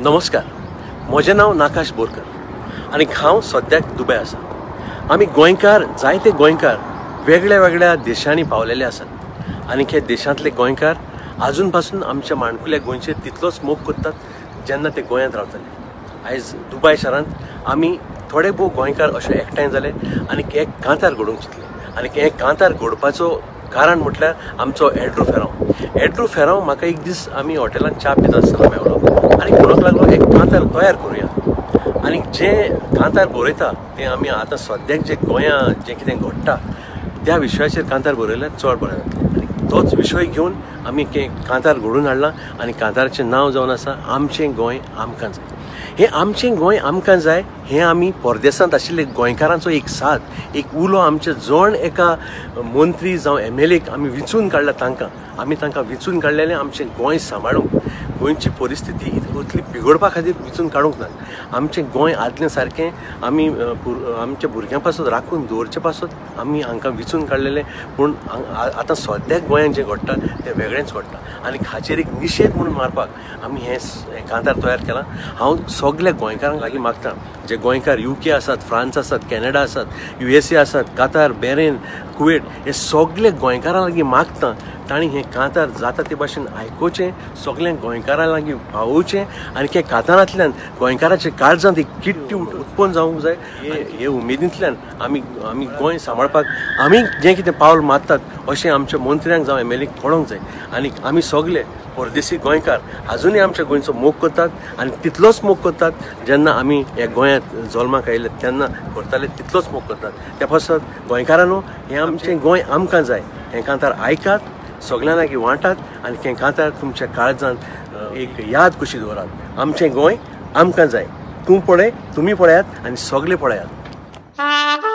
नमस्कार, म्हजें नांव नाकाश बोरकर आनी हांव सद्याक दुबय आसा. आमी गोंयकार, जायते गोंयकार वेगळ्या वेगळ्या देशांनी पावलेले आसात आनी हे देशांतले गोंयकार आजून पासून आमच्या माणकुल्या गोंयचेर तितलोच मोग करतात जेन्ना ते गोंयांत रावताले. आयज दुबय शारांत आमी थोडे भोव गोंयकार अशे एकठांय जाले आनी एक कांतार घडोवंक चिंतले आनी हें कांतार घडपाचो कारण म्हटल्यार आमचो एड्रू फेरांव. एड्रू फेरांव म्हाका एक दीस आमी हॉटेलांत च्या पिता आसतना मेळ्ळो आनी म्हणूंक लागलो एक कांतार तयार करुया. आनी जें कांतार बरयता तें आमी आतां सद्याक जें गोंयांत जें कितें घडटा त्या विशयाचेर कांतार बरयल्यार चड बरें जातलें आनी तोच विशय घेवन आमी कांतार घडोवन हाडला आनी कांताराचें नांव जावन आसा आमचें गोंय आमकां जाय. हें आमचें गोंय आमकां जाय हें आमी परदेसांत आशिल्ले गोंयकारांचो एक साथ, एक उलो आमच्या जण एका मंत्री जावं एम.एल.एक आमी विंचून काडला. तांकां आमी तांकां विंचून काडलेलें आमचें गोंय सांबाळूंक, गोंयची परिस्थिती इतली बिगडपा खातीर विंचून काडूंक ना. आमचें गोंय आदलें सारकें आमी आमच्या भुरग्यां पासत राखून दवरचे पासत आमी हांकां विंचून काडलेलें. पूण आतां सद्याक गोंयांत जें घडटा तें वेगळेंच घडटा आनी हाचेर एक निशेध म्हणून मारपाक आमी हें कांतार तयार केलां. हांव सगल्या गोंयकारांक लागीं मागता, जे गोंयकार UK आसात, फ्रांस आसात, कॅनडा आसात, USA आसात, कतार, बहरेन, कुवेट, हे सगळे गोंयकारां लागीं मागता तांणी हें कांतार जाता ते भाशेन आयकुचें, सगळ्या गोंयकारां लागीं पावोवचें आनी त्या कांतारांतल्यान गोंयकाराच्या काळजांत एक किट्टी उत्पन्न जावंक जाय. हे उमेदींतल्यान आमी आमी गोंय सांबाळपाक आमी जें कितें पावल मारतात अशें आमच्या मंत्र्यांक जावं एम.एल.एक कळोंक जाय. आनी आमी सगळे परदेसी गोंयकार आजुनूय आमच्या गोंयचो मोग करतात आनी तितलोच मोग करतात जेन्ना आमी ह्या गोंयांत जल्माक आयिल्ले तेन्ना करताले तितलोच मोग करतात. त्या पासत गोंयकारांनो, हें आमचें गोंय आमकां जाय हें कांतार आयकात, सगळ्यां लागीं वांटात आनी हें कांतार तुमच्या काळजांत एक याद कशी दवरात. आमचें गोंय आमकां जाय. तूं पळय, तुमी पळयात आनी सगळे पळयात.